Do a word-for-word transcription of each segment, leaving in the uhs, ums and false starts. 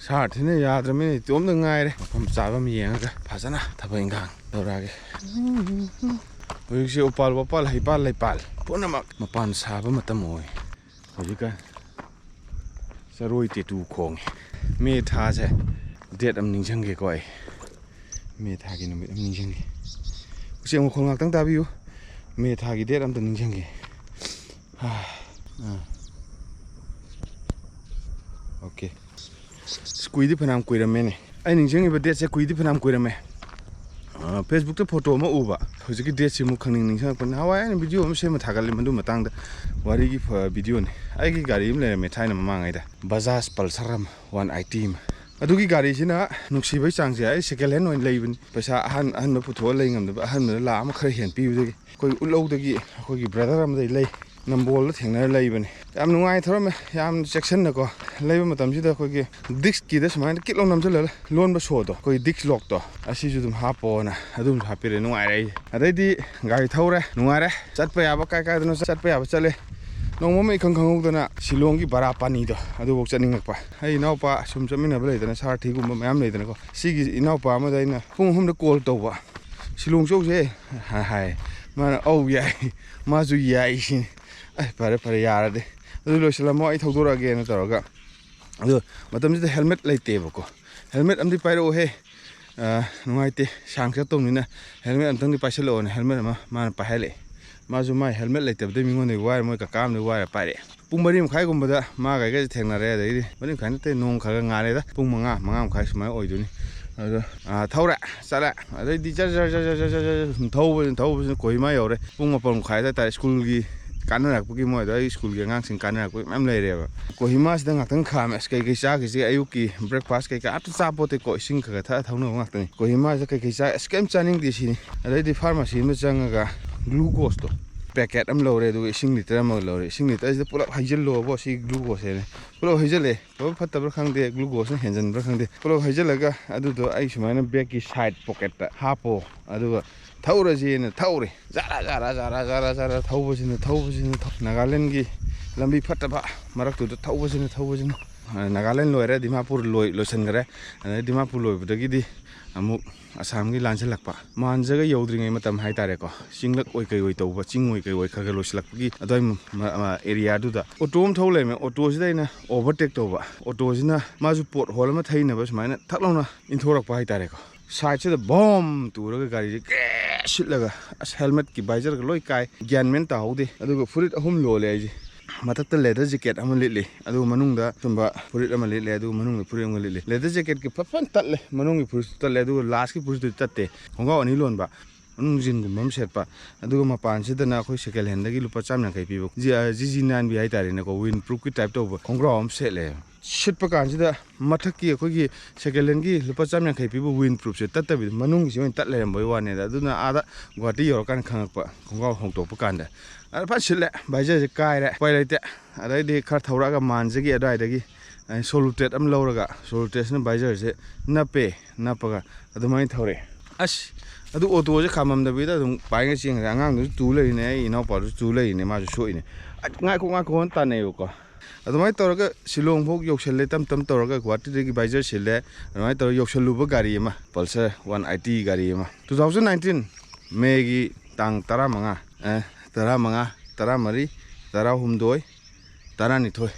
ꯁꯥꯔ ꯊꯤꯅ ꯌꯥꯗ꯭ꯔꯃꯤꯅ ꯏꯇꯣꯝꯇ ꯉꯥꯏꯔꯦ꯫ ꯃꯐꯝ ꯆꯥꯕ ꯑꯃ ꯌꯦꯡꯉꯒ ꯐꯖꯅ ꯊꯕꯛ ꯏꯪꯈꯥꯡ ꯇꯧꯔꯛꯑꯒꯦ꯫ ꯍꯧꯖꯤꯛꯁꯦ ꯎꯄꯥꯜ ꯋꯥꯄꯥꯜ ꯍꯩꯄꯥꯜ ꯂꯩꯄꯥꯜ ꯄꯨꯝꯅꯃꯛ ꯃꯄꯥꯟ ꯁꯥꯕ ꯃꯇꯝ ꯑꯣꯏ꯫ ꯍꯧꯖꯤꯛꯀꯥꯟ ꯆꯔꯣꯏ ꯇꯦꯇꯨ ꯈꯣꯡꯉꯦ꯫ ꯃꯦ ꯊꯥꯁꯦ ꯗꯦꯠ ꯑꯃ ꯅꯤꯡꯁꯤꯡꯒꯦꯀꯣ ꯑꯩ꯫ ꯃꯦ ꯊꯥꯒꯤ ꯅꯨꯃꯤꯠ ꯑꯃ ꯅꯤꯡꯁꯤꯡꯒꯦ꯫ ꯎꯆꯦꯛ ꯃꯈꯣꯜ ꯉꯥꯛꯇꯪ ꯇꯥꯕꯤꯌꯨ꯫ ꯃꯦ ꯊꯥꯒꯤ ꯗꯦꯠ ꯑꯝꯇ ꯅꯤꯡꯁꯤꯡꯒꯦ꯫ ꯑꯥ꯫ ꯑꯣꯀꯦ꯫ ꯑꯁ, ꯀꯨꯏꯗꯤ ꯐꯅꯌꯥꯝ ꯀꯨꯏꯔꯝꯃꯦꯅꯦ꯫ ꯑꯩ ꯅꯤꯡꯁꯤꯡꯉꯤꯕ ꯗꯦꯠꯁꯦ ꯀꯨꯏꯗꯤ ꯐꯅꯌꯥꯝ ꯀꯨꯏꯔꯝꯃꯦ꯫ ꯑ, ꯐꯦꯁꯕꯨꯛꯇ ꯐꯣꯇꯣ ꯑꯃ ꯎꯕ꯫ ꯍꯧꯖꯤꯛꯀꯤ ꯗꯦꯠꯁꯤ ꯑꯃꯨꯛ ꯈꯪꯅꯤꯡ ꯅꯤꯡꯁꯤꯡꯉꯛꯄ꯫ ꯅꯍꯥꯟꯋꯥꯏ ꯑꯩꯅ ꯚꯤꯗꯤꯑꯣ ꯑꯃ ꯁꯦꯝꯃ ꯊꯥꯒꯠꯂꯤ ꯃꯗꯨ ꯃꯇꯥꯡꯗ ꯋꯥꯔꯤꯒꯤ ꯐ-, ꯚꯤꯗꯤꯑꯣꯅꯤ꯫ ꯑꯩꯒꯤ ꯒꯥꯔꯤ ꯑꯃ ꯂꯩꯔꯝꯃꯦ ꯊꯥꯏꯅ ꯃꯃꯥꯡꯉꯩꯗ, ꯕꯖꯥꯖ ꯄꯜꯁꯔ ꯑꯃ, ꯋꯥꯟ ꯑꯥꯏꯇꯤ ꯑꯃ꯫ ꯑꯗꯨꯒꯤ ꯒꯥꯔꯤꯁꯤꯅ ꯅꯨꯡꯁꯤꯕꯩ ꯆꯥꯡꯁꯦ ꯑꯩ ꯁꯦꯀꯦꯟ ꯍꯦꯟ ꯑꯣꯏꯅ ꯂꯩꯕꯅꯤ꯫ ꯄꯩꯁꯥ ꯑꯍꯟ-, ꯑꯍꯟꯕ ꯄꯨꯊꯣꯛꯑ ꯂꯩ ꯉꯝꯗꯕ, ꯑꯍꯟꯕꯗ ꯂꯥꯛ ꯑꯃ ꯈꯔ ꯍꯦꯟ ꯄꯤꯕꯗꯒꯤ ꯑꯩꯈꯣꯏ ꯎꯠꯂꯧꯗꯒꯤ ꯑꯩꯈꯣꯏꯒꯤ ꯕ꯭ꯔꯗꯔ ꯑꯃꯗꯒꯤ ꯂꯩ꯫ ꯅꯝꯕꯣꯜꯗ ꯊꯦꯡꯅꯔ ꯂꯩꯕꯅꯤ꯫ ꯌꯥꯝ ꯅꯨꯡꯉꯥꯏ ꯊꯧꯔꯝꯃꯦ, ꯌꯥꯝ ꯆꯦꯛꯁꯤꯟꯅꯀꯣ꯫ ꯂꯩꯕ ꯃꯇꯝꯁꯤꯗ ꯑꯩꯈꯣꯏꯒꯤ ꯗꯤꯁꯀꯤꯗ ꯁꯨꯃꯥꯏꯅ ꯀꯤꯠ ꯂꯥꯎ ꯅꯝꯁꯤꯜꯂꯒ ꯂꯣꯟꯕ ꯁꯣꯗꯣ, ꯑꯩꯈꯣꯏ ꯗꯤꯁ ꯂꯣꯛꯇꯣ, ꯑꯁꯤꯁꯨ ꯑꯗꯨꯝ ꯍꯥꯞꯄꯣꯅ ꯑꯗꯨꯝꯁꯨ ꯍꯥꯞꯄꯤꯔꯛꯑꯦ꯫ ꯅꯨꯡꯉꯥꯏꯔꯦ ꯑꯩ꯫ ꯑꯗꯩꯗꯤ ꯒꯥꯔꯤ ꯊꯧꯔꯦ, ꯅꯨꯡꯉꯥꯏꯔꯦ꯫ ꯆꯠꯄ ꯌꯥꯕ ꯀꯥꯏ ꯀꯥꯏꯗꯅꯣ ꯆꯠꯄ ꯌꯥꯕ ꯆꯠꯂꯦ꯫ ꯅꯣꯡꯃ ꯑꯃ ꯏꯈꯪ ꯈꯪꯍꯧꯗꯅ ꯁꯤꯂꯣꯡꯒꯤ ꯕꯔꯥꯄꯥꯅꯤꯗꯣ ꯑꯗꯨꯐꯥꯎ ꯆꯠꯅꯤꯡꯉꯛꯄ꯫ ꯑꯩ ꯏꯅꯥꯎꯄꯥ ꯁꯨꯝ ꯆꯠꯃꯤꯟꯅꯕ ꯂꯩꯗꯅ, ꯁꯥꯔꯊꯤꯒꯨꯝꯕ ꯃꯌꯥꯝ ꯂꯩꯗꯅꯀꯣ꯫ ꯁꯤꯒꯤ ꯏꯅꯥꯎꯄꯥ ꯑꯃꯗ ꯑꯩꯅ ꯄꯨꯡ ꯑꯍꯨꯝꯗ ꯀꯣꯜ ꯇꯧꯕ꯫ "ꯁꯤꯂꯣꯡ ꯆꯧꯁꯦ?" ꯍꯥꯏ꯫ ꯃꯥꯅ, "ꯑꯧ, ꯌꯥꯏ"꯫ ꯃꯥꯁꯨ ꯌꯥꯏ ꯁꯤꯅꯤ꯫ "ꯑꯩ, ꯐꯔꯦ, ꯐꯔꯦ, ꯌꯥꯔꯗꯤ꯫ ꯑꯗꯨ ꯂꯣꯏꯁꯤꯜꯂꯝꯃꯣ, ꯑꯩ ꯊꯧꯗꯣꯔꯛꯑꯒꯦꯅ" ꯇꯧꯔꯒ꯫ ꯑꯗꯣ ꯃꯇꯝꯁꯤꯗ ꯍꯦꯜꯃꯦꯠ ꯂꯩꯇꯦꯕꯀꯣ꯫ "ꯍꯦꯜꯃꯦꯠ ꯑꯃꯗꯤ ꯄꯥꯏꯔꯛꯎꯍꯦ꯫ ꯑ, ꯅꯨꯡꯉꯥꯏꯇꯦ, ꯁꯥꯡ ꯆꯠꯇꯧꯅꯤꯅ ꯍꯦꯜꯃꯦꯠ ꯑꯝꯇꯪꯗꯤ ꯄꯥꯏꯁꯤꯜꯂꯛꯑꯣꯅ" ꯍꯦꯜꯃꯦꯠ ꯑꯃ ꯃꯥꯅ ꯄꯥꯏꯍꯜꯂꯛꯑꯦ꯫ ꯃꯥꯁꯨ ꯃꯥꯏ ꯍꯦꯜꯃꯦꯠ ꯂꯩꯇꯕꯗꯩ ꯃꯤꯉꯣꯟꯗꯒꯤ ꯋꯥꯏꯔ, ꯃꯣꯏ ꯀꯀꯥ ꯑꯃꯗꯒꯤ ꯋꯥꯏꯔ ꯄꯥꯏꯔꯛꯑꯦ꯫ ꯄꯨꯡ ꯃꯔꯤ ꯃꯈꯥꯏꯒꯨꯝꯕꯗ ꯃꯥꯒ ꯑꯩꯒꯁꯦ ꯊꯦꯡꯅꯔꯦ꯫ ꯑꯗꯩꯗꯤ ꯃꯔꯤ ꯃꯈꯥꯏ ꯅꯠꯇꯦ, ꯅꯣꯡ ꯈꯔ ꯈꯔ ꯉꯥꯜꯂꯦꯗ, ꯄꯨꯡ ꯃꯉꯥ, ꯃꯉꯥ ꯃꯈꯥꯏ ꯁꯨꯃꯥꯏꯅ ꯑꯣꯏꯗꯣꯏꯅꯤ꯫ ꯑꯗꯣ, ꯑ, ꯊꯧꯔꯦ, ꯆꯠꯂꯦ꯫ ꯑꯗꯩꯗꯤ ꯖꯔ ꯖꯔ ꯖꯔ ꯖꯔ ꯁꯨꯝ ꯊꯧꯕꯁꯤꯅ, ꯊꯧꯕꯁꯤꯅ ꯀꯣꯍꯤꯃꯥ ꯌꯧꯔꯦ꯫ ꯄꯨꯡ ꯃꯥꯄꯟ ꯃꯈꯥꯏ ꯑꯗꯥꯏ ꯇꯥꯔꯦ꯫ ꯁ꯭ꯀꯨꯜꯒꯤ ꯀꯥꯟꯅꯔꯛꯄꯒꯤ, ꯃꯣꯏꯗꯣ ꯑꯩ ꯁ꯭ꯀꯨꯜꯒꯤ ꯑꯉꯥꯡꯁꯤꯡ ꯀꯥꯟꯅꯔꯛꯄꯒꯤ ꯃꯌꯥꯝ ꯂꯩꯔꯦꯕ꯫ ꯀꯣꯍꯤꯃꯥꯁꯤꯗ ꯉꯥꯛꯇꯪ ꯈꯥꯝꯃꯦ꯫ ꯑꯁ, ꯀꯩꯀꯩ ꯆꯥꯈꯤꯁꯤꯒꯦ? ꯑꯌꯨꯛꯀꯤ ꯕ꯭ꯔꯦꯛꯐꯥꯁ ꯀꯩꯀꯥ ꯑꯝꯇ ꯆꯥꯄꯣꯠꯇꯦꯀꯣ, ꯏꯁꯤꯡ ꯈꯔ ꯈꯔ ꯊꯛꯑ ꯊꯧꯅꯕ ꯉꯥꯛꯇꯅꯤ꯫ ꯀꯣꯍꯤꯃꯥꯁꯤꯗ ꯀꯩꯀꯩ ꯆꯥ-, ꯑꯁ, ꯀꯩꯝ ꯆꯥꯅꯤꯡꯗꯦ ꯁꯤꯅꯤ꯫ ꯑꯗꯩꯗꯤ ꯐꯥꯔꯃꯥꯁꯤ ꯑꯃ ꯆꯪꯉꯒ ꯒ꯭ꯂꯨꯀꯣꯁꯇꯣ ꯄꯦꯀꯦꯠ ꯑꯃ ꯂꯧꯔꯦ, ꯑꯗꯨꯒ ꯏꯁꯤꯡ ꯂꯤꯇꯔ ꯑꯃꯒ ꯂꯧꯔꯦ꯫ ꯏꯁꯤꯡ ꯂꯤꯇꯔꯁꯤꯗ ꯄꯨꯂꯞ ꯍꯩꯖꯤꯜꯂꯣꯕꯣ, ꯁꯤ ꯒ꯭ꯂꯨꯀꯣꯁꯁꯦꯅꯦ꯫ ꯄꯨꯂꯞ ꯍꯩꯖꯤꯜꯂꯦ꯫ ꯐꯕ ꯐꯠꯇꯕ꯭ꯔꯥ ꯈꯪꯗꯦ, ꯒ꯭ꯂꯨꯀꯣꯁꯅ ꯍꯦꯟꯖꯟꯕ꯭ꯔꯥ ꯈꯪꯗꯦ꯫ ꯄꯨꯂꯞ ꯍꯩꯖꯤꯜꯂꯒ ꯑꯗꯨꯗꯣ ꯑꯩ ꯁꯨꯃꯥꯏꯅ ꯕꯦꯒꯀꯤ ꯁꯥꯏꯠ ꯄꯣꯀꯦꯠꯇ ꯍꯥꯞꯄꯣ, ꯑꯗꯨꯒ ꯊꯧꯔꯁꯦꯅ ꯊꯧꯔꯦ꯫ ꯖꯥꯔꯥ, ꯖꯥꯔꯥ, ꯖꯥꯔꯥ, ꯖꯥꯔꯥ, ꯖꯥꯔꯥ ꯊꯧꯕꯁꯤꯅ, ꯊꯧꯕꯁꯤꯅ, ꯊꯧ-, ꯅꯥꯒꯥꯂꯦꯟꯒꯤ ꯂꯝꯕꯤ ꯐꯠꯇꯕ ꯃꯔꯛꯇꯨꯗ ꯊꯧꯕꯁꯤꯅ, ꯊꯧꯕꯁꯤꯅ꯫ ꯑ, ꯅꯥꯒꯥꯂꯦꯟ ꯂꯣꯏꯔꯦ, ꯗꯤꯃꯥꯄꯨꯔ ꯂꯣꯏ-, ꯂꯣꯏꯁꯤꯟꯈ꯭ꯔꯦ꯫ ꯑꯗꯩ ꯗꯤꯃꯥꯄꯨꯔ ꯂꯣꯏꯕꯗꯒꯤꯗꯤ ꯑꯃꯨꯛ ꯑꯁꯥꯝꯒꯤ ꯂꯥꯟꯁꯤꯜꯂꯛꯄ꯫ ꯃꯥꯟꯖꯒ ꯌꯧꯗ꯭ꯔꯤꯉꯩ ꯃꯇꯝ ꯍꯥꯏꯇꯥꯔꯦꯀꯣ, ꯆꯤꯡꯂꯛ ꯑꯣꯏ ꯀꯩ ꯑꯣꯏ ꯇꯧꯕ, ꯆꯤꯡ ꯑꯣꯏ ꯀꯩ ꯑꯣꯏ ꯈꯔ ꯈꯔ ꯂꯣꯏꯁꯤꯜꯂꯛꯄꯒꯤ ꯑꯗꯨꯋꯥꯏ ꯃ-, ꯃ-, ꯑ, ꯑꯦꯔꯤꯌꯥꯗꯨꯗ ꯑꯣꯇꯣ ꯑꯃ ꯊꯧ ꯂꯩꯔꯝꯃꯦ꯫ ꯑꯣꯇꯣꯁꯤꯗ ꯑꯩꯅ ꯑꯣꯚꯔꯇꯦꯛ ꯇꯧꯕ꯫ ꯑꯣꯇꯣꯁꯤꯅ ꯃꯥꯁꯨ ꯄꯣꯠ ꯍꯣꯜ ꯑꯃ ꯊꯩꯅꯕ ꯁꯨꯃꯥꯏꯅ ꯊꯛ ꯂꯥꯎꯅ ꯏꯟꯊꯣꯔꯛꯄ ꯍꯥꯏꯇꯥꯔꯦꯀꯣ꯫ ꯁꯥꯏꯗꯁꯤꯗ ꯕꯣꯝ ꯇꯨꯔꯒ ꯒꯥꯔꯤꯁꯦ ꯀ꯭ꯔꯦꯁ ꯁꯤꯠꯂꯒ, ꯑꯁ, ꯍꯦꯜꯃꯦꯠꯀꯤ ꯚꯥꯏꯖꯔꯒ ꯂꯣꯏ ꯀꯥꯏ, ꯒ꯭ꯌꯥꯟ ꯃꯦꯟ ꯇꯥꯍꯧꯗꯦ꯫ ꯑꯗꯨꯒ ꯐꯨꯔꯤꯠ ꯑꯍꯨꯝ ꯂꯣꯜꯂꯦ ꯑꯩꯁꯦ꯫ ꯃꯊꯛꯇ ꯂꯦꯗꯔ ꯖꯦꯀꯦꯠ ꯑꯃ ꯂꯤꯠꯂꯤ, ꯑꯗꯨꯒ ꯃꯅꯨꯡꯗ ꯁꯨꯝꯕ ꯐꯨꯔꯤꯠ ꯑꯃ ꯂꯤꯠꯂꯦ, ꯑꯗꯨꯒ ꯃꯅꯨꯡꯗ ꯐꯨꯔꯤꯠ ꯑꯃ ꯂꯤꯠꯂꯤ꯫ ꯂꯦꯗꯔ ꯖꯦꯀꯦꯠꯀꯤ ꯐꯖꯅ ꯇꯠꯂꯦ, ꯃꯅꯨꯡꯒꯤ ꯐꯨꯔꯤꯠꯁꯨ ꯇꯠꯂꯦ, ꯑꯗꯨꯒ ꯂꯥꯁꯀꯤ ꯐꯨꯔꯤꯠꯇꯨꯗꯤ ꯇꯠꯇꯦ꯫ ꯈꯣꯡꯒ꯭ꯔꯥꯎ ꯑꯅꯤ ꯂꯣꯟꯕ, ꯃꯅꯨꯡ ꯖꯤꯟꯒꯨꯝꯕ ꯑꯃ ꯁꯦꯠꯄ, ꯑꯗꯨꯒ ꯃꯄꯥꯟꯁꯤꯗꯅ ꯑꯩꯈꯣꯏ ꯁꯦꯀꯦꯟ ꯍꯦꯟꯗꯒꯤ ꯂꯨꯄꯥ ꯆꯥꯝ ꯌꯥꯡꯈꯩ ꯄꯤꯕ ꯖꯤ-, ꯑ, ꯖꯤ ꯖꯤ ꯅꯥꯏꯟ ꯕꯤ ꯍꯥꯏꯇꯥꯔꯦꯅꯦꯀꯣ, ꯋꯤꯟ ꯄ꯭ꯔꯨꯐꯀꯤ ꯇꯥꯏꯞ ꯇꯧꯕ ꯈꯣꯡꯒ꯭ꯔꯥꯎ ꯑꯃ ꯁꯦꯠꯂꯦ꯫ ꯁꯤꯠꯄ ꯀꯥꯟꯁꯤꯗ ꯃꯊꯛꯀꯤ ꯑꯩꯈꯣꯏꯒꯤ ꯁꯦꯀꯦꯟ ꯍꯦꯟꯒꯤ ꯂꯨꯄꯥ ꯆꯥꯝ ꯌꯥꯡꯈꯩ ꯄꯤꯕ ꯋꯤꯟ ꯄ꯭ꯔꯨꯐꯁꯦ ꯇꯠꯇꯕꯤꯗ ꯃꯅꯨꯡꯒꯤꯁꯤ ꯑꯣꯏꯅ ꯇꯠ ꯂꯩꯔꯝꯕꯩ ꯋꯥꯅꯤꯗ꯫ ꯑꯗꯨꯅ ꯑꯥꯗ ꯒꯨꯍꯥꯇꯤ ꯌꯧꯔꯀꯥꯟꯗ ꯈꯪꯉꯛꯄ, ꯈꯣꯡꯒ꯭ꯔꯥꯎ ꯍꯣꯡꯗꯣꯛꯄ ꯀꯥꯟꯗ꯫ ꯑꯗ ꯐꯖꯅ ꯁꯤꯠꯂꯦ, ꯚꯥꯏꯖꯔꯁꯦ ꯀꯥꯏꯔꯦ, ꯎꯄꯥꯏ ꯂꯩꯇꯦ꯫ ꯑꯗꯩꯗꯤ ꯈꯔ ꯊꯧꯔꯛꯑꯒ ꯃꯥꯟꯖꯒꯤ ꯑꯗꯨꯋꯥꯏꯗꯒꯤ ꯑꯩꯅ ꯁꯣꯂꯨꯇꯦꯠ ꯑꯃ ꯂꯧꯔꯒ, ꯁꯣꯂꯨꯇꯦꯠꯁꯤꯅ ꯚꯥꯏꯖꯔꯁꯦ ꯅꯞꯄꯦ, ꯅꯞꯄꯒ ꯑꯗꯨꯃꯥꯏꯅ ꯊꯧꯔꯛꯑꯦ꯫ ꯑꯁ, ꯑꯗꯨ ꯑꯣꯇꯣꯁꯦ ꯈꯥꯝꯃꯝꯗꯕꯤꯗ ꯑꯗꯨꯝ ꯄꯥꯏꯉꯩ ꯆꯦꯟꯈ꯭ꯔꯦ꯫ ꯑꯉꯥꯡꯗꯨꯁꯨ ꯇꯨ ꯂꯩꯔꯤꯅꯦ, ꯑꯩ ꯏꯅꯥꯎꯄꯥꯗꯨꯁꯨ ꯇꯨ ꯂꯩꯔꯤꯅꯦ, ꯃꯥꯁꯨ ꯁꯣꯛꯏꯅꯦ꯫ ꯑ, ꯉꯥꯏꯈꯣ, ꯉꯥꯏꯈꯣ ꯍꯥꯏꯅ ꯇꯥꯟꯅꯩꯕꯀꯣ꯫ ꯑꯗꯨꯃꯥꯏꯅ ꯇꯧꯔꯒ ꯁꯤꯂꯣꯡ ꯐꯥꯎ ꯌꯧꯁꯜꯂꯦ, ꯇꯞ ꯇꯞ ꯇꯧꯔꯒ ꯒꯨꯍꯥꯇꯤꯗꯒꯤ ꯚꯥꯏꯖꯔ ꯁꯤꯜꯂꯦ꯫ ꯑꯗꯨꯃꯥꯏꯅ ꯇꯧꯔꯒ ꯌꯧꯁꯜꯂꯨꯕ ꯒꯥꯔꯤ ꯑꯃ, ꯄꯜꯁꯔ ꯋꯥꯟ ꯑꯩꯠꯇꯤ ꯒꯥꯔꯤ ꯑꯃ, ꯇꯨ ꯊꯥꯎꯖꯟ ꯅꯥꯏꯟꯇꯤꯟ ꯃꯦꯒꯤ ꯇꯥꯡ ꯇꯔꯥꯃꯉꯥ, ꯑꯦ, ꯇꯔꯥꯃꯉꯥ, ꯇꯔꯥꯃꯔꯤ, ꯇꯔꯥꯍꯨꯝꯗꯣꯏ, ꯇꯔꯥꯅꯤꯊꯣꯏ,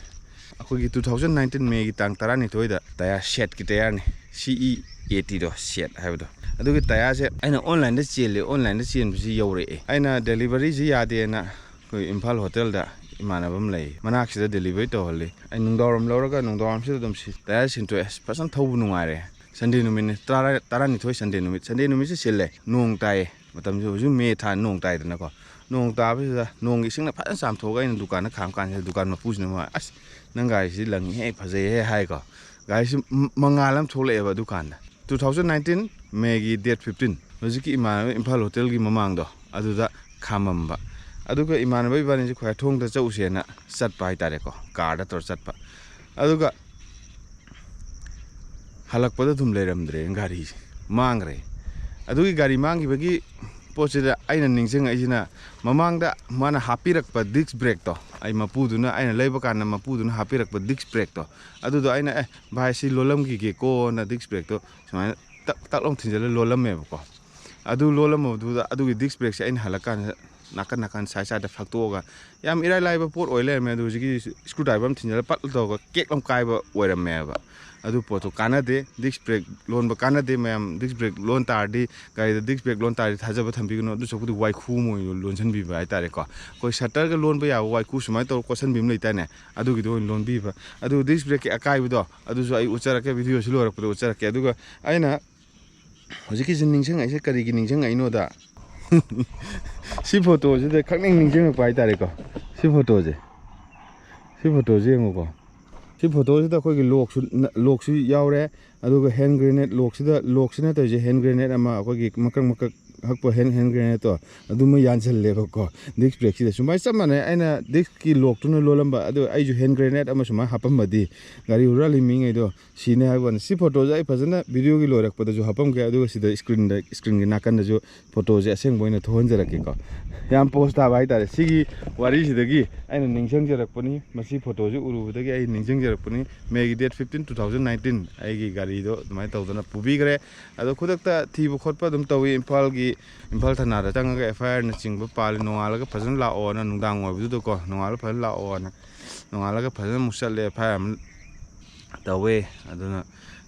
ꯑꯩꯈꯣꯏꯒꯤ ꯇꯨ ꯊꯥꯎꯖꯟ ꯅꯥꯏꯟꯇꯤꯟ ꯃꯦꯒꯤ ꯇꯥꯡ ꯇꯔꯥꯅꯤꯊꯣꯏꯗ ꯇꯌꯥꯔ ꯁꯦꯠꯀꯤ ꯇꯌꯥꯔꯅꯤ, ꯁꯤ ꯏ ꯑꯦ ꯇꯤꯗꯣ, ꯁꯦꯠ ꯍꯥꯏꯕꯗꯣ꯫ ꯑꯗꯨꯒꯤ ꯇꯌꯥꯔꯁꯦ ꯑꯩꯅ ꯑꯣꯟꯂꯥꯏꯟꯗ ꯆꯦꯜꯂꯦ, ꯑꯣꯟꯂꯥꯏꯟꯗ ꯆꯦꯟꯕꯁꯤ ꯌꯧꯔꯛꯑꯦ꯫ ꯑꯩꯅ ꯗꯦꯂꯤꯚꯔꯤꯁꯤ ꯌꯥꯗꯦꯅ ꯑꯩꯈꯣꯏ ꯏꯝꯐꯥꯜ ꯍꯣꯇꯦꯜꯗ ꯏꯃꯥꯟꯅꯕ ꯑꯃ ꯂꯩ, ꯃꯅꯥꯛꯁꯤꯗ ꯗꯦꯂꯤꯚꯔꯤ ꯇꯧꯍꯜꯂꯤ꯫ ꯑꯩ ꯅꯨꯡꯗꯥꯡꯋꯥꯏꯔꯝ ꯂꯧꯔꯒ ꯅꯨꯡꯗꯥꯡꯋꯥꯏꯔꯝꯁꯤꯗ ꯑꯗꯨꯝ ꯁꯤ ꯇꯌꯥꯔ ꯁꯤꯟꯇꯣꯛꯑꯦ꯫ ꯑꯁ, ꯐꯖꯅ ꯊꯧꯕ ꯅꯨꯡꯉꯥꯏꯔꯦ꯫ ꯁꯟꯗꯦ ꯅꯨꯃꯤꯠꯅꯤ, ꯇꯔꯥ-, ꯇꯔꯥꯅꯤꯊꯣꯏ ꯁꯟꯗꯦ ꯅꯨꯃꯤꯠ꯫ ꯁꯟꯗꯦ ꯅꯨꯃꯤꯠꯁꯦ ꯁꯤꯜꯂꯦ, ꯅꯣꯡ ꯇꯥꯏꯌꯦ꯫ ꯃꯇꯝꯁꯤ ꯍꯧꯖꯤꯛ ꯃꯦ ꯊꯥ, ꯅꯣꯡ ꯇꯥꯏꯗꯅꯀꯣ꯫ ꯅꯣꯡ ꯇꯥꯕꯁꯤꯗ ꯅꯣꯡꯒꯤ ꯏꯁꯤꯡꯅ ꯐꯖꯅ ꯆꯥꯝꯊꯣꯛꯑꯒ ꯑꯩꯅ ꯗꯨꯀꯥꯟꯗ ꯈꯥꯝ ꯀꯥꯟꯁꯤꯗ ꯗꯨꯀꯥꯟ ꯃꯄꯨꯁꯤꯅ ꯃꯥ, "ꯑꯁ, ꯅꯪ ꯒꯥꯔꯤꯁꯤ ꯂꯪꯉꯤꯍꯦ, ꯐꯖꯩꯍꯦ" ꯍꯥꯏꯀꯣ꯫ ꯒꯥꯔꯤꯁꯤ ꯃ-, ꯃꯉꯥꯜ ꯑꯃ ꯊꯣꯛꯂꯛꯑꯦꯕ ꯗꯨꯀꯥꯟꯗ꯫ ꯇꯨ ꯊꯥꯎꯖꯟ ꯅꯥꯏꯟꯇꯤꯟ ꯃꯦꯒꯤ ꯗꯦꯠ ꯐꯤꯐꯇꯤꯟ, ꯍꯧꯖꯤꯛꯀꯤ ꯏꯃꯥꯟꯅꯕ ꯏꯝꯐꯥꯜ ꯍꯣꯇꯦꯜꯒꯤ ꯃꯃꯥꯡꯗꯣ, ꯑꯗꯨꯗ ꯈꯥꯝꯃꯝꯕ꯫ ꯑꯗꯨꯒ ꯏꯃꯥꯟꯅꯕ ꯏꯕꯥꯅꯤꯁꯦ ꯈ꯭ꯋꯥꯏꯊꯣꯡꯗ ꯆꯠꯂꯨꯁꯦꯅ ꯆꯠꯄ ꯍꯥꯏꯇꯥꯔꯦꯀꯣ, ꯀꯥꯔꯗ ꯇꯧꯔ ꯆꯠꯄ꯫ ꯑꯗꯨꯒ ꯍꯜꯂꯛꯄꯗ ꯑꯗꯨꯝ ꯂꯩꯔꯝꯗ꯭ꯔꯦ ꯒꯥꯔꯤꯁꯦ, ꯃꯥꯡꯈ꯭ꯔꯦ꯫ ꯑꯗꯨꯒꯤ ꯒꯥꯔꯤ ꯃꯥꯡꯈꯤꯕꯒꯤ ꯄꯣꯠꯁꯤꯗ ꯑꯩꯅ ꯅꯤꯡꯁꯤꯡꯉꯛꯏꯁꯤꯅ, ꯃꯃꯥꯡꯗ ꯃꯥꯅ ꯍꯥꯞꯄꯤꯔꯛꯄ ꯗꯤꯁꯛ ꯕ꯭ꯔꯦꯛꯇꯣ, ꯑꯩ ꯃꯄꯨꯗꯨꯅ, ꯑꯩꯅ ꯂꯩꯕ ꯀꯥꯟꯗ ꯃꯄꯨꯗꯨꯅ ꯍꯥꯞꯄꯤꯔꯛꯄ ꯗꯤꯁꯛ ꯕ꯭ꯔꯦꯛꯇꯣ, ꯑꯗꯨꯗꯣ ꯑꯩꯅ, "ꯑꯦ ꯚꯥꯏ, ꯁꯤ ꯂꯣꯜꯂꯝꯈꯤꯒꯦꯀꯣꯅ" ꯗꯤꯁꯛ ꯕ꯭ꯔꯦꯛꯇꯣ ꯁꯨꯃꯥꯏꯅ ꯇꯛ ꯇꯛ ꯂꯥꯎ ꯊꯤꯟꯖꯤꯜꯂ ꯂꯣꯜꯂꯝꯃꯦꯕꯀꯣ꯫ ꯑꯗꯨ ꯂꯣꯜꯂꯝꯕꯗꯨꯗ, ꯑꯗꯨꯒꯤ ꯗꯤꯁꯛ ꯕ꯭ꯔꯦꯛꯁꯦ ꯑꯩꯅ ꯍꯜꯂꯛꯀꯥꯟꯗ ꯅꯥꯀꯟ ꯅꯥꯀꯟ ꯁꯥꯏꯠ ꯁꯥꯏꯠꯇ ꯐꯛꯇꯣꯛꯑꯒ, ꯌꯥꯝ ꯏꯔꯥꯏ ꯂꯥꯏꯕ ꯄꯣꯠ ꯑꯣꯏ ꯂꯩꯔꯝꯃꯦ꯫ ꯑꯗꯨ ꯍꯧꯖꯤꯛꯀꯤ ꯁ꯭ꯀ꯭ꯔꯨ ꯗ꯭ꯔꯥꯏꯚꯔ ꯑꯃ ꯊꯤꯟꯖꯤꯜꯂꯒ ꯄꯠ ꯇꯧꯔꯒ ꯀꯦꯛ ꯑꯃ ꯀꯥꯏꯕ ꯑꯣꯏꯔꯝꯃꯦꯕ꯫ ꯑꯗꯨ ꯄꯣꯠꯇꯣ ꯀꯥꯟꯅꯗꯦ꯫ ꯗꯤꯁꯛ ꯕ꯭ꯔꯦꯛ ꯂꯣꯟꯕ ꯀꯥꯟꯅꯗꯦ ꯃꯌꯥꯝ꯫ ꯗꯤꯁꯛ ꯕ꯭ꯔꯦꯛ ꯂꯣꯟ ꯇꯥꯔꯗꯤ, ꯒꯥꯔꯤꯗ ꯗꯤꯁꯛ ꯕ꯭ꯔꯦꯛ ꯂꯣꯟ ꯇꯥꯔꯗꯤ ꯊꯥꯖꯕ ꯊꯝꯕꯤꯒꯅꯨ꯫ ꯑꯗꯨ ꯁꯔꯨꯛꯄꯨꯗꯤ ꯋꯥꯏꯈꯨ ꯑꯃ ꯑꯣꯏꯅ ꯂꯣꯟꯁꯤꯟꯕꯤꯕ ꯍꯥꯏꯇꯥꯔꯦꯀꯣ꯫ ꯑꯩꯈꯣꯏ ꯁꯠꯇꯔꯒ ꯂꯣꯟꯕ ꯌꯥꯕ ꯋꯥꯏꯈꯨ ꯁꯨꯃꯥꯏꯅ ꯇꯧꯔ ꯀꯣꯠꯁꯟꯕꯤ ꯑꯃ ꯂꯩꯇꯥꯏꯅꯦ, ꯑꯗꯨꯒꯤꯗꯣ ꯑꯣꯏꯅ ꯂꯣꯟꯕꯤꯕ꯫ ꯑꯗꯨ ꯗꯤꯁꯛ ꯕ꯭ꯔꯦꯛꯀꯤ ꯑꯀꯥꯏꯕꯗꯣ ꯑꯗꯨꯁꯨ ꯑꯩ ꯎꯠꯆꯔꯛꯀꯦ, ꯚꯤꯗꯤꯑꯣꯁꯤ ꯂꯣꯏꯔꯛꯄꯗ ꯎꯠꯆꯔꯛꯀꯦ꯫ ꯑꯗꯨꯒ ꯑꯩꯅ ꯍꯧꯖꯤꯛꯀꯤꯁꯤ ꯅꯤꯡꯁꯤꯡꯉꯛꯏꯁꯦ ꯀꯔꯤꯒꯤ ꯅꯤꯡꯁꯤꯡꯉꯛꯏꯅꯣꯗ, ꯁꯤ ꯐꯣꯇꯣꯁꯤꯗ ꯈꯪꯅꯤꯡ ꯅꯤꯡꯁꯤꯡꯉꯛꯄ ꯍꯥꯏꯇꯥꯔꯦꯀꯣ꯫ ꯁꯤ ꯐꯣꯇꯣꯁꯦ, ꯁꯤ ꯐꯣꯇꯣꯁꯦ ꯌꯦꯡꯉꯨꯀꯣ꯫ ꯁꯤ ꯐꯣꯇꯣꯁꯤꯗ ꯑꯩꯈꯣꯏꯒꯤ ꯂꯣꯛꯁꯨ, ꯂꯣꯛꯁꯨ ꯌꯥꯎꯔꯦ, ꯑꯗꯨꯒ ꯍꯦꯟ ꯒ꯭ꯔꯦꯅꯦꯠ, ꯂꯣꯛꯁꯤꯗ, ꯂꯣꯛꯁꯤꯅ ꯇꯧꯔꯤꯁꯦ ꯍꯦꯟ ꯒ꯭ꯔꯦꯅꯦꯠ ꯑꯃ, ꯑꯩꯈꯣꯏꯒꯤ ꯃꯀꯛ ꯃꯀꯛ ꯍꯛꯄ ꯍꯦꯟ, ꯍꯦꯟ ꯒ꯭ꯔꯦꯅꯦꯠꯇꯣ ꯑꯗꯨꯃ ꯌꯥꯟꯁꯤꯜꯂꯦꯕꯀꯣ ꯗꯤꯁꯛ ꯕ꯭ꯔꯦꯛꯁꯤꯗ꯫ ꯁꯨꯃꯥꯏꯅ ꯆꯞ ꯃꯥꯟꯅꯩ, ꯑꯩꯅ ꯗꯤꯁꯛꯀꯤ ꯂꯣꯛꯇꯨꯅ ꯂꯣꯜꯂꯝꯕ ꯑꯗꯨ ꯑꯩꯁꯨ ꯍꯦꯟ ꯒ꯭ꯔꯦꯅꯦꯠ ꯑꯃ ꯁꯨꯃꯥꯏꯅ ꯍꯥꯞꯄꯝꯃꯗꯤ ꯒꯥꯔꯤ ꯍꯨꯔꯥꯜꯂꯤ ꯃꯤꯉꯩꯗꯣ ꯁꯤꯅꯤ ꯍꯥꯏꯕ ꯋꯥꯅꯤ꯫ ꯁꯤ ꯐꯣꯇꯣꯁꯦ ꯑꯩ ꯐꯖꯅ ꯚꯤꯗꯤꯑꯣꯒꯤ ꯂꯣꯏꯔꯛꯄꯗꯁꯨ ꯍꯥꯞꯄꯝꯒꯦ, ꯑꯗꯨꯒ ꯁꯤꯗ ꯁ꯭ꯀ꯭ꯔꯤꯟꯗ, ꯁ꯭ꯀ꯭ꯔꯤꯟꯒꯤ ꯅꯥꯀꯟꯗꯁꯨ ꯐꯣꯇꯣꯁꯦ ꯑꯁꯦꯡꯕ ꯑꯣꯏꯅ ꯊꯣꯛꯍꯟꯖꯔꯛꯀꯦꯀꯣ꯫ ꯌꯥꯝ ꯄꯣꯁ ꯇꯥꯕ ꯍꯥꯏꯇꯥꯔꯦ꯫ ꯁꯤꯒꯤ ꯋꯥꯔꯤꯁꯤꯗꯒꯤ ꯑꯩꯅ ꯅꯤꯡꯁꯤꯡꯖꯔꯛꯄꯅꯤ, ꯃꯁꯤ ꯐꯣꯇꯣꯁꯦ ꯎꯔꯨꯕꯗꯒꯤ ꯑꯩ ꯅꯤꯡꯁꯤꯡꯖꯔꯛꯄꯅꯤ꯫ May ꯒꯤ date fifteen, two thousand nineteen ꯑꯩꯒꯤ ꯒꯥꯔꯤꯗꯣ ꯑꯗꯨꯃꯥꯏꯅ ꯇꯧꯗꯅ ꯄꯨꯕꯤꯈ꯭ꯔꯦ꯫ ꯑꯗꯣ ꯈꯨꯗꯛꯇ ꯊꯤꯕ ꯈꯣꯠꯄ ꯑꯗꯨꯝ ꯇꯧꯋꯤ꯫ ꯏꯝꯐꯥꯜꯒꯤ, ꯏꯝꯐꯥꯜ ꯊꯅꯥꯗ ꯆꯪꯉꯒ F I R ꯅꯆꯤꯡꯕ ꯄꯥꯜꯂꯤ꯫ ꯅꯣꯡꯉꯥꯜꯂꯒ ꯐꯖꯅ ꯂꯥꯛꯑꯣꯅ, ꯅꯨꯡꯗꯥꯡ ꯑꯣꯏꯕꯗꯨꯗꯀꯣ, ꯅꯣꯡꯉꯥꯜꯂꯒ ꯐꯖꯅ ꯂꯥꯛꯑꯣꯅ, ꯅꯣꯡꯉꯥꯜꯂꯒ ꯐꯖꯅ ꯑꯃꯨꯛ ꯆꯠꯂꯦ꯫ F I R ꯑꯃ ꯇꯧꯋꯦ꯫ ꯑꯗꯨꯅ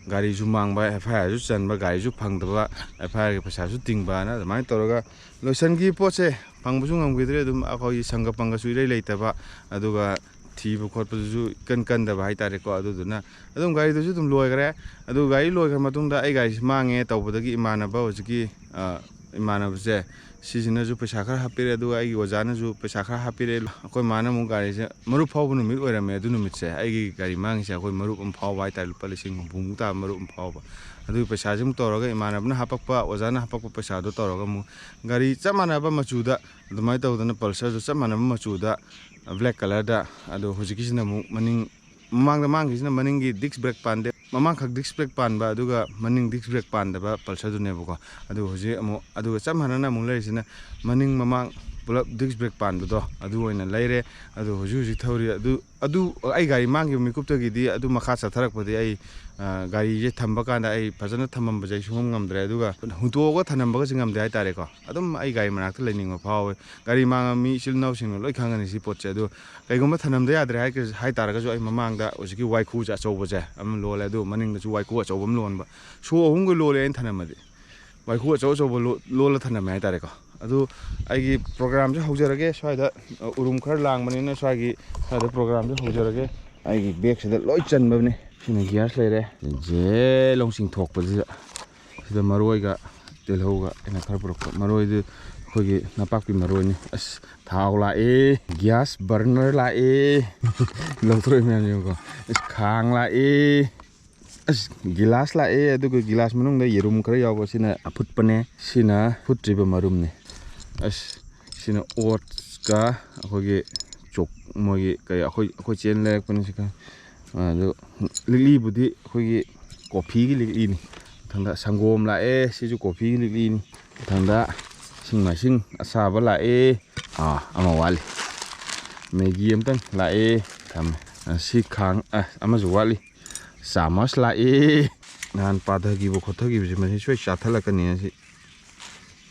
ꯒꯥꯔꯤꯁꯨ ꯃꯥꯡꯕ, F I Rꯁꯨ ꯆꯟꯕ, ꯒꯥꯔꯤꯁꯨ ꯐꯪꯗꯕ, F I Rꯒꯤ ꯄꯩꯁꯥꯁꯨ ꯇꯤꯡꯕꯅ ꯑꯗꯨꯃꯥꯏꯅ ꯇꯧꯔꯒ ꯂꯣꯏꯁꯟꯈꯤ ꯄꯣꯠꯁꯦ꯫ ꯐꯪꯕꯁꯨ ꯉꯝꯈꯤꯗ꯭ꯔꯦ꯫ ꯑꯗꯨꯝ ꯑꯩꯈꯣꯏꯒꯤ ꯁꯪꯒ ꯄꯪꯒꯁꯨ ꯏꯔꯩ ꯂꯩꯇꯕ, ꯑꯗꯨꯒ ꯊꯤꯕ ꯈꯣꯠꯄꯗꯨꯁꯨ ꯏꯀꯟ ꯀꯟꯗꯕ ꯍꯥꯏꯇꯥꯔꯦꯀꯣ꯫ ꯑꯗꯨꯗꯨꯅ ꯑꯗꯨꯝ ꯒꯥꯔꯤꯗꯨꯁꯨ ꯑꯗꯨꯝ ꯂꯣꯏꯈ꯭ꯔꯦ꯫ ꯑꯗꯨ ꯒꯥꯔꯤ ꯂꯣꯏꯈ꯭ꯔ ꯃꯇꯨꯡꯗ ꯑꯩ ꯒꯥꯔꯤꯁꯤ ꯃꯥꯡꯉꯦ ꯇꯧꯕꯗꯒꯤ ꯏꯃꯥꯟꯅꯕ ꯍꯧꯖꯤꯛꯀꯤ, ꯑ, ꯏꯃꯥꯟꯅꯕꯁꯦ, ꯁꯤꯁꯤꯅꯁꯨ ꯄꯩꯁꯥ ꯈꯔ ꯍꯥꯞꯄꯤꯔꯦ, ꯑꯗꯨꯒ ꯑꯩꯒꯤ ꯑꯣꯖꯥꯅꯁꯨ ꯄꯩꯁꯥ ꯈꯔ ꯍꯥꯞꯄꯤꯔꯦ꯫ ꯑꯩꯈꯣꯏ ꯃꯥꯅ ꯑꯃꯨꯛ ꯒꯥꯔꯤꯁꯦ, ꯃꯔꯨꯞ ꯐꯥꯎꯕ ꯅꯨꯃꯤꯠ ꯑꯣꯏꯔꯝꯃꯦ ꯑꯗꯨ ꯅꯨꯃꯤꯠꯁꯦ꯫ ꯑꯩꯒꯤ ꯒꯥꯔꯤ ꯃꯥꯡꯉꯤꯁꯦ ꯑꯩꯈꯣꯏ ꯃꯔꯨꯞ ꯑꯃ ꯐꯥꯎꯕ ꯍꯥꯏꯇꯥꯔꯦ, ꯂꯨꯄꯥ ꯂꯤꯁꯤꯡ ꯍꯨꯝꯐꯨꯃꯨꯛ ꯇꯥꯕ ꯃꯔꯨꯞ ꯑꯃ ꯐꯥꯎꯕ꯫ ꯑꯗꯨꯒꯤ ꯄꯩꯁꯥꯁꯦ ꯑꯃꯨꯛ ꯇꯧꯔꯒ ꯏꯃꯥꯟꯅꯕꯅ ꯍꯥꯄꯛꯄ, ꯑꯣꯖꯥꯅ ꯍꯥꯄꯛꯄ ꯄꯩꯁꯥꯗꯣ ꯇꯧꯔꯒ ꯑꯃꯨꯛ ꯒꯥꯔꯤ ꯆꯞ ꯃꯥꯟꯅꯕ ꯃꯆꯨꯗ, ꯑꯗꯨꯃꯥꯏꯅ ꯇꯧꯗꯅ Pulsarꯁꯨ ꯆꯞ ꯃꯥꯟꯅꯕ ꯃꯆꯨꯗ, black colourꯗ, ꯑꯗꯣ ꯍꯧꯖꯤꯛꯀꯤꯁꯤꯅ ꯑꯃꯨꯛ ꯃꯅꯤꯡ, ꯃꯃꯥꯡꯗ ꯃꯥꯡꯈꯤꯁꯤꯅ ꯃꯅꯤꯡꯒꯤ disc brake ꯄꯥꯟꯗꯦ꯫ ꯃꯃꯥꯡꯈꯛ ꯗꯤꯁ ꯕ꯭ꯔꯦꯛ ꯄꯥꯟꯕ, ꯑꯗꯨꯒ ꯃꯅꯤꯡ ꯗꯤꯁ ꯕ꯭ꯔꯦꯛ ꯄꯥꯟꯗꯕ ꯄꯜꯁꯔꯗꯨꯅꯦꯕꯀꯣ꯫ ꯑꯗꯨ ꯍꯧꯖꯤꯛ ꯑꯃꯨꯛ ꯑꯗꯨꯒ ꯆꯞ ꯃꯥꯟꯅꯅ ꯑꯃꯨꯛ ꯂꯩꯔꯤꯁꯤꯅ ꯃꯅꯤꯡ ꯃꯃꯥꯡ ꯄꯨꯂꯞ ꯗꯤꯁ ꯕ꯭ꯔꯦꯛ ꯄꯥꯟꯕꯗꯣ, ꯑꯗꯨ ꯑꯣꯏꯅ ꯂꯩꯔꯦ꯫ ꯑꯗꯨ ꯍꯧꯖꯤꯛ ꯍꯧꯖꯤꯛ ꯊꯧꯔꯤ꯫ ꯑꯗꯨ, ꯑꯗꯨ ꯑꯩ ꯒꯥꯔꯤ ꯃꯥꯡꯈꯤꯕ ꯃꯤꯀꯨꯞꯇꯒꯤꯗꯤ ꯑꯗꯨ ꯃꯈꯥ ꯆꯠꯊꯔꯛꯄꯗꯤ ꯑꯩ, ꯑ, ꯒꯥꯔꯤꯁꯦ ꯊꯝꯕ ꯀꯥꯟꯗ ꯑꯩ ꯐꯖꯅ ꯊꯝꯃꯝꯕꯁꯦ ꯑꯩ ꯁꯨꯡꯉꯝ ꯉꯝꯗ꯭ꯔꯦ꯫ ꯑꯗꯨꯒ ꯍꯨꯟꯇꯣꯛꯑꯒ ꯊꯝꯂꯝꯕꯒꯁꯦ ꯉꯝꯗꯦ ꯍꯥꯏꯇꯥꯔꯦꯀꯣ꯫ ꯑꯗꯨꯝ ꯑꯩ ꯒꯥꯔꯤ ꯃꯅꯥꯛꯇ ꯂꯩꯅꯤꯡꯕ ꯐꯥꯎꯋꯦ꯫ ꯒꯥꯔꯤ ꯃꯥꯡꯉ ꯃꯤ ꯏꯆꯤꯜ ꯏꯅꯥꯎꯁꯤꯡꯅ ꯂꯣꯏ ꯈꯪꯒꯅꯤ ꯁꯤ ꯄꯣꯠꯁꯦ꯫ ꯑꯗꯨ ꯀꯩꯒꯨꯝꯕ ꯊꯝꯂꯝꯗ ꯌꯥꯗ꯭ꯔꯦ ꯍꯥꯏ-, ꯍꯥꯏ ꯇꯥꯔꯒꯁꯨ, ꯑꯩ ꯃꯃꯥꯡꯗ ꯍꯧꯖꯤꯛꯀꯤ ꯋꯥꯏꯈꯨꯁꯦ ꯑꯆꯧꯕꯁꯦ ꯑꯃ ꯂꯣꯜꯂꯦ, ꯑꯗꯨ ꯃꯅꯤꯡꯗꯁꯨ ꯋꯥꯏꯈꯨ ꯑꯆꯧꯕ ꯑꯃ ꯂꯣꯟꯕ, ꯁꯣ ꯑꯍꯨꯝꯒ ꯂꯣꯜꯂꯦ ꯑꯩꯅ ꯊꯝꯂꯝꯃꯗꯤ꯫ ꯋꯥꯏꯈꯨ ꯑꯆꯧ ꯑꯆꯧꯕ ꯂꯣ-, ꯂꯣꯜꯂ ꯊꯝꯂꯝꯃꯦ ꯍꯥꯏꯇꯥꯔꯦꯀꯣ꯫ ꯑꯗꯨ ꯑꯩꯒꯤ ꯄ꯭ꯔꯣꯒ꯭ꯔꯥꯝꯁꯦ ꯍꯧꯖꯔꯒꯦ꯫ ꯁ꯭ꯋꯥꯏꯗ, ꯑ, ꯎꯔꯨꯝ ꯈꯔ ꯂꯥꯡꯕꯅꯤꯅ ꯁ꯭ꯋꯥꯏꯒꯤ, ꯁ꯭ꯋꯥꯏꯗ ꯄ꯭ꯔꯣꯒ꯭ꯔꯥꯝꯁꯦ ꯍꯧꯖꯔꯒꯦ꯫ ꯑꯩꯒꯤ ꯕꯦꯒꯁꯤꯗ ꯂꯣꯏ ꯆꯟꯕꯅꯤ꯫ ꯁꯤꯅ ꯒ꯭ꯌꯥꯁ ꯂꯩꯔꯦ꯫ ꯖꯦ ꯂꯧ ꯆꯤꯡꯊꯣꯛꯄꯁꯤꯗ ꯁꯤꯗ ꯃꯔꯣꯏꯒ ꯇꯤꯜꯍꯧꯒ ꯑꯩꯅ ꯈꯔ ꯄꯨꯔꯛꯄ꯫ ꯃꯔꯣꯏꯗꯨ ꯑꯩꯈꯣꯏꯒꯤ ꯅꯄꯥꯛꯄꯤ ꯃꯔꯣꯏꯅꯤ꯫ ꯑꯁ, ꯊꯥꯎ ꯂꯥꯛꯑꯦ, ꯒ꯭ꯌꯥꯁ ꯕꯔꯅꯔ ꯂꯥꯛꯑꯦ, ꯂꯧꯊꯣꯔꯛꯏ ꯃꯌꯥꯝ ꯌꯦꯡꯉꯨꯀꯣ꯫ ꯑꯁ, ꯈꯥꯡ ꯂꯥꯛꯑꯦ꯫ ꯑꯁ, ꯒꯤꯂꯥꯁ ꯂꯥꯛꯑꯦ, ꯑꯗꯨꯒ ꯒꯤꯂꯥꯁ ꯃꯅꯨꯡꯗ ꯌꯦꯔꯨꯝ ꯈꯔ ꯌꯥꯎꯕ, ꯁꯤꯅ ꯑꯐꯨꯠꯄꯅꯦ, ꯁꯤꯅ ꯐꯨꯠꯇ꯭ꯔꯤꯕ ꯃꯔꯨꯝꯅꯦ꯫ ꯑꯁ, ꯁꯤꯅ ꯑꯣꯠꯁꯀ ꯑꯩꯈꯣꯏꯒꯤ ꯆꯣꯛ-, ꯃꯣꯏꯒꯤ ꯀꯩ, ꯑꯩꯈꯣꯏ, ꯑꯩꯈꯣꯏ ꯆꯦꯅ ꯂꯩꯔꯛꯄꯅꯤ ꯁꯤ ꯈꯔ꯫ ꯑꯗꯨ ꯂꯤꯛꯂꯤꯕꯨꯗꯤ ꯑꯩꯈꯣꯏꯒꯤ ꯀꯣꯐꯤꯒꯤ ꯂꯤꯛꯂꯤꯅꯤ꯫ ꯃꯊꯪꯗ ꯁꯪꯒꯣꯝ ꯂꯥꯛꯑꯦ, ꯁꯤꯁꯨ ꯀꯣꯐꯤꯒꯤ ꯂꯤꯛꯂꯤꯅꯤ꯫ ꯃꯊꯪꯗ ꯏꯁꯤꯡ ꯃꯥꯏꯁꯤꯡ ꯑꯁꯥꯕ ꯂꯥꯛꯑꯦ꯫ ꯑꯥ, ꯑꯃ ꯋꯥꯠꯂꯤ꯫ ꯃꯦꯒꯤ ꯑꯝꯇꯪ ꯂꯥꯛꯑꯦ, ꯊꯝꯃꯦ꯫ ꯑ, ꯁꯤ ꯈꯥꯡ, ꯑ, ꯑꯃꯁꯨ ꯋꯥꯠꯂꯤ꯫ ꯆꯥꯃꯁ ꯂꯥꯛꯑꯦ꯫ ꯅꯍꯥꯟ ꯄꯥꯊꯈꯤꯕ ꯈꯣꯠꯊꯈꯤꯕꯁꯦ ꯃꯁꯤ ꯁꯣꯏ ꯆꯥꯊꯠꯂꯛꯀꯅꯤ ꯁꯤ꯫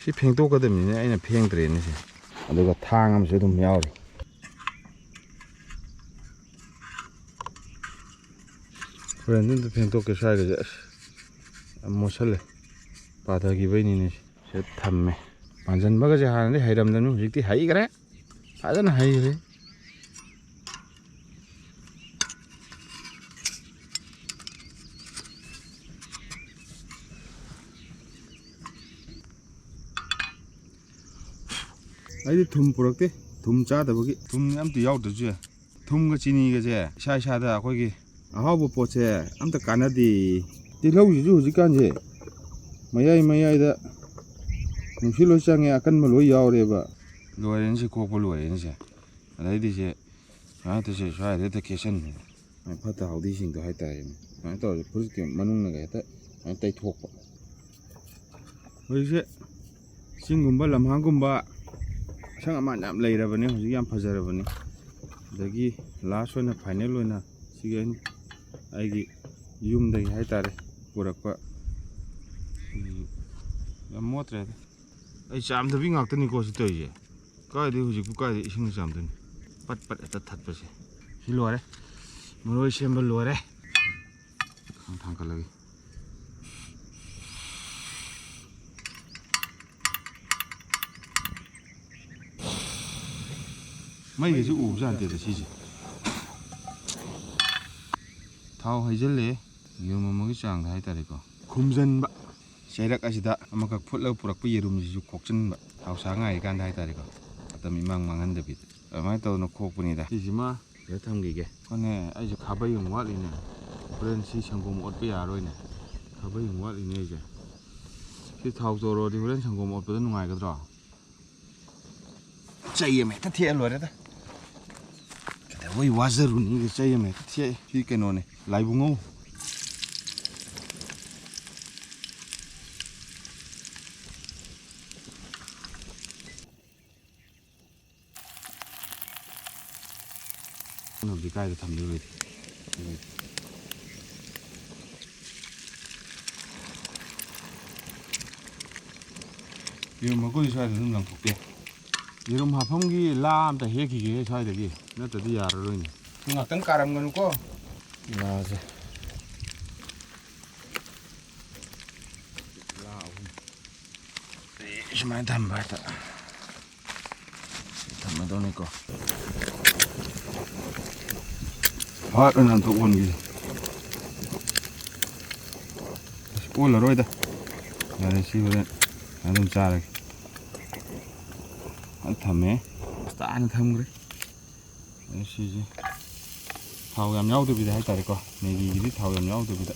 ꯁꯤ ꯐꯦꯡꯗꯣꯛꯀꯗꯕꯅꯤꯅ ꯑꯩꯅ ꯐꯦꯡꯗ꯭ꯔꯦꯅꯦ ꯁꯤ꯫ ꯑꯗꯨꯒ ꯊꯥꯡ ꯑꯃꯁꯨ ꯑꯗꯨꯝ ꯌꯥꯎꯔꯤ꯫ ꯍꯣꯔꯦꯟ ꯑꯗꯨꯝ ꯐꯦꯡꯗꯣꯛꯀꯦ ꯁ꯭ꯋꯥꯏꯒꯁꯦ꯫ ꯑꯁ, ꯌꯥꯝ ꯃꯣꯠꯁꯜꯂꯦ꯫ ꯄꯥꯊꯈꯤꯕꯩꯅꯤꯅꯦ ꯁꯤ꯫ ꯁꯤꯗ ꯊꯝꯃꯦ꯫ ꯄꯥꯟꯁꯤꯟꯕꯒꯁꯦ ꯍꯥꯟꯅꯗꯤ ꯍꯩꯔꯝꯗꯕꯅꯤ, ꯍꯧꯖꯤꯛꯇꯤ ꯍꯩꯈ꯭ꯔꯦ꯫ ꯐꯖꯅ ꯍꯩꯈ꯭ꯔꯦ꯫ ꯑꯩꯗꯤ ꯊꯨꯝ ꯄꯨꯔꯛꯇꯦ, ꯊꯨꯝ ꯆꯥꯗꯕꯒꯤ꯫ ꯊꯨꯝ ꯑꯝꯇ ꯌꯥꯎꯗ꯭ꯔꯁꯨ ꯌꯥꯏ꯫ ꯊꯨꯝꯒ ꯆꯤꯅꯤꯒꯁꯦ ꯏꯁꯥ ꯏꯁꯥꯗ ꯑꯩꯈꯣꯏꯒꯤ ꯑꯍꯥꯎꯕ ꯄꯣꯠꯁꯦ ꯑꯝꯇ ꯀꯥꯟꯅꯗꯦ꯫ ꯇꯤꯜꯍꯧꯁꯤꯁꯨ ꯍꯧꯖꯤꯛꯀꯥꯟꯁꯦ ꯃꯌꯥꯏ ꯃꯌꯥꯏꯗ ꯅꯨꯡꯁꯤꯠ ꯂꯣꯏ ꯆꯪꯉꯦ, ꯑꯀꯟꯕ ꯂꯣꯏ ꯌꯥꯎꯔꯦꯕ꯫ ꯂꯣꯏꯔꯦꯅꯦ ꯁꯤ, ꯀꯣꯛꯄ ꯂꯣꯏꯔꯦꯅꯦ ꯁꯦ꯫ ꯑꯗꯩꯗꯤ ꯁꯦ ꯁꯨꯃꯥꯏꯅ ꯇꯧꯁꯦ, ꯁ꯭ꯋꯥꯏꯗ ꯍꯦꯛꯇ ꯀꯦꯁꯟꯕꯤꯅꯦ꯫ ꯐꯠꯇ ꯍꯥꯎꯊꯤꯁꯤꯡꯗꯣ ꯍꯥꯏꯇꯥꯔꯦꯅꯦ, ꯁꯨꯃꯥꯏꯅ ꯇꯧꯔꯁꯦ, ꯐꯨꯔꯤꯠꯀꯤ ꯃꯅꯨꯡꯅꯒ ꯍꯦꯛꯇ ꯁꯨꯃꯥꯏꯅ ꯇꯩꯊꯣꯛꯄ꯫ ꯍꯧꯖꯤꯛꯁꯦ ꯆꯤꯡꯒꯨꯝꯕ, ꯂꯝꯍꯥꯡꯒꯨꯝꯕ, ꯑꯁꯪ ꯑꯃꯥꯟ ꯌꯥꯝ ꯂꯩꯔꯕꯅꯤ, ꯍꯧꯖꯤꯛ ꯌꯥꯝ ꯐꯖꯔꯕꯅꯤ꯫ ꯑꯗꯒꯤ ꯂꯥꯁ ꯑꯣꯏꯅ, ꯐꯥꯏꯅꯦꯜ ꯑꯣꯏꯅ, ꯁꯤꯒꯤ ꯑꯩꯅ ꯑꯩꯒꯤ ꯌꯨꯝꯗꯒꯤ ꯍꯥꯏꯇꯥꯔꯦ ꯄꯨꯔꯛꯄ, ꯎꯝ, ꯌꯥꯝ ꯃꯣꯠꯇ꯭ꯔꯦꯗ꯫ ꯑꯩ ꯆꯥꯝꯗꯕꯤ ꯉꯥꯛꯇꯅꯤꯀꯣ ꯁꯤ ꯇꯧꯔꯤꯁꯦ꯫ ꯀꯥꯏꯗꯩ ꯍꯧꯖꯤꯛꯄꯨ ꯀꯥꯏꯗꯩ ꯏꯁꯤꯡ ꯆꯥꯝꯗꯣꯏꯅꯣ? ꯄꯠ ꯄꯠ ꯍꯦꯛꯇ ꯊꯠꯄꯁꯦ꯫ ꯁꯤ ꯂꯣꯏꯔꯦ꯫ ꯃꯔꯣꯏ ꯁꯦꯝꯕ ꯂꯣꯏꯔꯦ꯫ ꯈꯥꯡ ꯊꯥꯡꯒꯠꯂꯒꯦ꯫ ꯃꯩꯒꯁꯨ ꯎꯕꯖꯥꯠ ꯅꯠꯇꯦꯗ ꯁꯤꯁꯦ꯫ ꯊꯥꯎ ꯍꯩꯖꯤꯜꯂꯦ, ꯌꯦꯔꯨꯝ ꯑꯃꯒꯤ ꯆꯥꯡꯗ ꯍꯥꯏꯇꯥꯔꯦꯀꯣ꯫ ꯈꯨꯝꯖꯤꯟꯕ꯫ ꯆꯩꯔꯛ ꯑꯁꯤꯗ ꯑꯃꯈꯛ ꯐꯨꯠꯂꯒ ꯄꯨꯔꯛꯄ ꯌꯦꯔꯨꯝꯁꯤꯁꯨ ꯈꯣꯛꯆꯤꯟꯕ, ꯊꯥꯎ ꯁꯥ ꯉꯥꯏꯔꯤꯀꯥꯟꯗ ꯍꯥꯏꯇꯥꯔꯦꯀꯣ, ꯃꯇꯝ ꯏꯃꯥꯡ ꯃꯥꯡꯍꯟꯗꯕꯤꯗ꯫ ꯑꯗꯨꯃꯥꯏꯅ ꯇꯧꯗꯅ ꯈꯣꯛꯄꯅꯤꯗ꯫ ꯁꯤꯁꯤꯃ ꯁꯤꯗ ꯊꯝꯈꯤꯒꯦ꯫ ꯍꯣꯏꯅꯦ, ꯑꯩꯁꯦ ꯈꯥꯕꯩ ꯑꯃꯨꯛ ꯋꯥꯠꯂꯤꯅꯦ꯫ ꯍꯣꯔꯦꯟ ꯁꯤ ꯁꯪꯒꯣꯝ ꯑꯣꯠꯄ ꯌꯥꯔꯣꯏꯅꯦ꯫ ꯈꯥꯕꯩ ꯑꯃꯨꯛ ꯋꯥꯠꯂꯤꯅꯦ ꯑꯩꯁꯦ꯫ ꯁꯤ ꯊꯥꯎ ꯇꯧꯔꯗꯤ ꯍꯣꯔꯦꯟ ꯁꯪꯒꯣꯝ ꯑꯣꯠꯄꯗ ꯅꯨꯡꯉꯥꯏꯒꯗ꯭ꯔꯣ? ꯆꯩ ꯑꯃ ꯍꯦꯛꯇ ꯊꯦꯛꯑ ꯂꯣꯏꯔꯦꯗ꯫ ꯀꯩꯗꯧꯕꯩ ꯋꯥꯖꯔꯨꯅꯤꯒꯦ, ꯆꯩ ꯑꯃ ꯍꯦꯛꯇ ꯊꯦꯛꯑꯦ꯫ ꯁꯤ ꯀꯩꯅꯣꯅꯦ, ꯂꯥꯏꯕꯨꯡꯉꯧ꯫ ꯍꯧꯖꯤꯛ ꯀꯥꯏꯗ ꯊꯝꯗꯣꯏꯕ? ꯌꯦꯔꯨꯝ ꯃꯀꯨꯗꯤ ꯁ꯭ꯋꯥꯏꯗ ꯑꯗꯨꯝ ꯂꯪꯊꯣꯛꯄ ꯌꯥꯏ꯫ ꯌꯦꯔꯨꯝ ꯍꯥꯞꯐꯝꯒꯤ ꯂꯥ ꯑꯝꯇ ꯍꯦꯛꯈꯤꯒꯦ ꯁ꯭ꯋꯥꯏꯗꯒꯤ, ꯅꯠꯇ꯭ꯔꯗꯤ ꯌꯥꯔꯔꯣꯏꯅꯦ꯫ ꯉꯥꯛꯇꯪ ꯀꯥꯔꯝꯒꯅꯨꯀꯣ꯫ ꯂꯥꯁꯦ꯫ ꯂꯥ ꯑꯍꯨꯝ꯫ ꯁꯨꯃꯥꯏꯅ ꯊꯝꯕ ꯍꯥꯏꯇꯥꯔꯦ꯫ ꯊꯝꯃꯗꯧꯅꯤꯀꯣ꯫ ꯍꯥꯠ ꯑꯣꯏꯅ ꯑꯝꯇ ꯑꯣꯟꯈꯤꯁꯦ꯫ ꯑꯁ, ꯑꯣꯜꯂꯔꯣꯏꯗ꯫ ꯌꯥꯔꯦ, ꯁꯤ ꯍꯣꯔꯦꯟ ꯑꯗꯨꯝ ꯆꯥꯔꯒꯦ꯫ ꯑꯗꯨ ꯊꯝꯃꯦ꯫ ꯑꯁ, ꯇꯥꯅ ꯊꯝꯈ꯭ꯔꯦ꯫ ꯑꯗꯨ ꯁꯤꯁꯦ ꯊꯥꯎ ꯌꯥꯝ ꯌꯥꯎꯗꯕꯤꯗ ꯍꯥꯏꯇꯥꯔꯦꯀꯣ, ꯃꯦꯒꯤꯒꯤꯗꯤ ꯊꯥꯎ ꯌꯥꯝ ꯌꯥꯎꯗꯕꯤꯗ꯫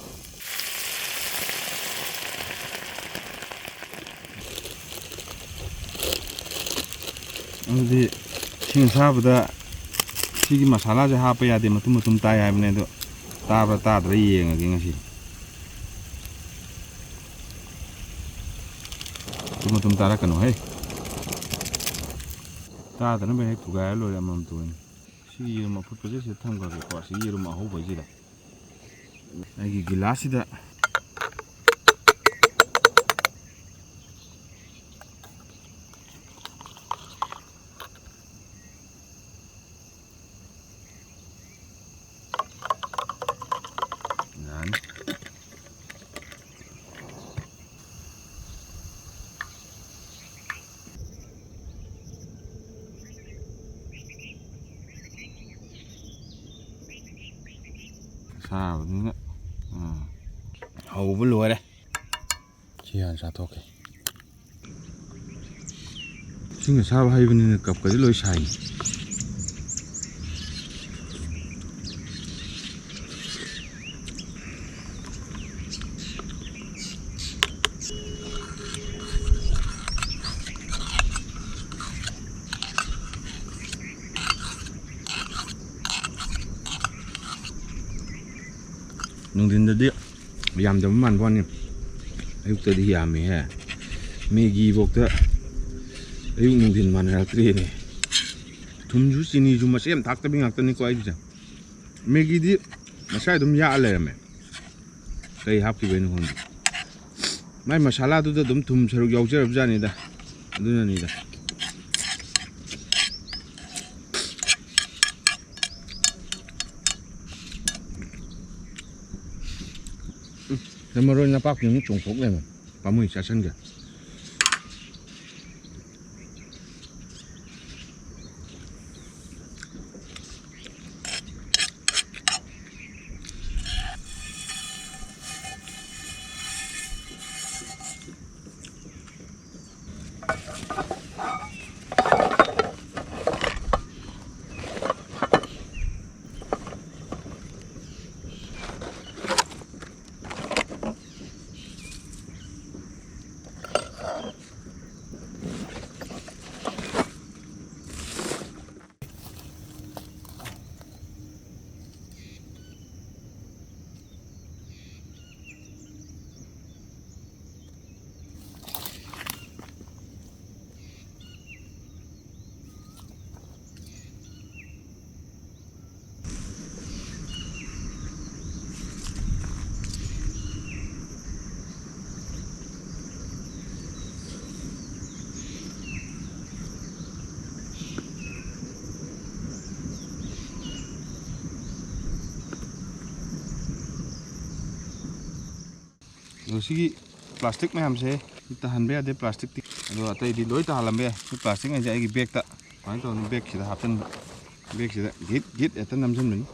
ꯑꯗꯨꯗꯤ ꯏꯁꯤꯡ ꯑꯁꯥꯕꯗ ꯁꯤꯒꯤ ꯃꯁꯥꯂꯥꯁꯦ ꯍꯥꯞꯄ ꯌꯥꯗꯦ, ꯃꯇꯨꯝ ꯃꯇꯨꯝ ꯇꯥꯏ ꯍꯥꯏꯕꯅꯦ, ꯑꯗꯣ ꯇꯥꯕ꯭ꯔꯥ ꯇꯥꯗ꯭ꯔꯥ ꯌꯦꯡꯉꯒꯦ ꯉꯁꯤ꯫ ꯃꯇꯨꯝ ꯃꯇꯨꯝ ꯇꯥꯔꯛꯀꯅꯨ ꯍꯦ꯫ ꯇꯥꯗꯅꯕ ꯍꯦꯛ ꯊꯨꯒꯥꯏꯔ ꯂꯣꯏꯔꯦ ꯑꯃꯃꯝꯇ ꯑꯣꯏꯅ꯫ ꯁꯤ ꯌꯦꯔꯨꯝ ꯑꯐꯨꯠꯄꯁꯦ ꯁꯤꯗ ꯊꯝꯈ꯭ꯔꯒꯦꯀꯣ, ꯁꯤ ꯌꯦꯔꯨꯝ ꯑꯍꯧꯕꯁꯤꯗ꯫ ꯑꯩꯒꯤ ꯒꯤꯂꯥꯁꯁꯤꯗ ꯌꯥꯅꯤ꯫ ꯑꯁꯥꯕꯅꯤꯅ꯫ ꯑꯥ꯫ ꯍꯧꯕ ꯂꯣꯏꯔꯦ꯫ ꯁꯤ ꯍꯥꯟꯅ ꯆꯥꯊꯣꯛꯀꯦ꯫ ꯏꯁꯤꯡ ꯑꯁꯥꯕ ꯍꯩꯕꯅꯤꯅ ꯀꯞꯀꯁꯦ ꯂꯣꯏ ꯁꯥꯏꯅꯤ꯫ ꯅꯨꯡꯊꯤꯟꯗꯗꯤ ꯌꯥꯝꯗꯕ ꯃꯥꯟꯕ ꯋꯥꯅꯤ, ꯑꯌꯨꯛꯇꯗꯤ ꯌꯥꯝꯃꯤꯍꯦ꯫ ꯃꯦꯒꯤꯐꯧꯗ ꯑꯌꯨꯛ ꯅꯨꯡꯊꯤꯟ ꯃꯥꯟꯅꯔꯛꯇ꯭ꯔꯦꯅꯦ꯫ ꯊꯨꯝꯁꯨ ꯆꯤꯅꯤꯁꯨ ꯃꯆꯦꯠ ꯑꯃ ꯊꯥꯛꯇꯕꯤ ꯉꯥꯛꯇꯅꯤꯀꯣ ꯑꯩꯒꯤꯁꯦ꯫ ꯃꯦꯒꯤꯗꯤ ꯉꯁꯥꯏ ꯑꯗꯨꯝ ꯌꯥꯛꯑ ꯂꯩꯔꯝꯃꯦ, ꯀꯩ ꯍꯥꯞꯈꯤꯕꯩꯅꯣ ꯈꯪꯗꯦ꯫ ꯃꯥꯏ ꯃꯁꯥꯂꯥꯗꯨꯗ ꯑꯗꯨꯝ ꯊꯨꯝ ꯁꯔꯨꯛ ꯌꯥꯎꯖꯔꯕꯖꯥꯠꯅꯤꯗ, ꯑꯗꯨꯅꯅꯤꯗ꯫ ꯎꯝ, ꯁꯤꯗ ꯃꯔꯣꯏ ꯅꯄꯥꯛꯄꯤ ꯑꯃꯨꯛ ꯆꯣꯡꯊꯣꯛ ꯂꯩꯔꯝꯃꯦ꯫ ꯄꯥꯝꯃꯨꯏ, ꯆꯥꯁꯟꯒꯦ꯫ ꯑꯗꯣ ꯁꯤꯒꯤ ꯄ꯭ꯂꯥꯁꯇꯤꯛ ꯃꯌꯥꯝꯁꯦ ꯇꯥꯍꯟꯕ ꯌꯥꯗꯦ, ꯄ꯭ꯂꯥꯁꯇꯤꯛꯇꯤ꯫ ꯑꯗꯣ ꯑꯇꯩꯗꯤ ꯂꯣꯏ ꯇꯥꯍꯜꯂꯝꯕ ꯌꯥꯏ꯫ ꯁꯤ ꯄ꯭ꯂꯥꯁꯇꯤꯛ ꯃꯌꯥꯝꯁꯦ ꯑꯩꯒꯤ ꯕꯦꯛꯇ ꯁꯨꯃꯥꯏꯅ ꯇꯧꯗꯅ ꯕꯦꯛꯁꯤꯗ ꯍꯥꯞꯆꯤꯟꯕ, ꯕꯦꯛꯁꯤꯗ ꯒꯤꯠ ꯒꯤꯠ ꯍꯦꯛꯇ ꯅꯝꯁꯤꯟꯕꯅꯤ꯫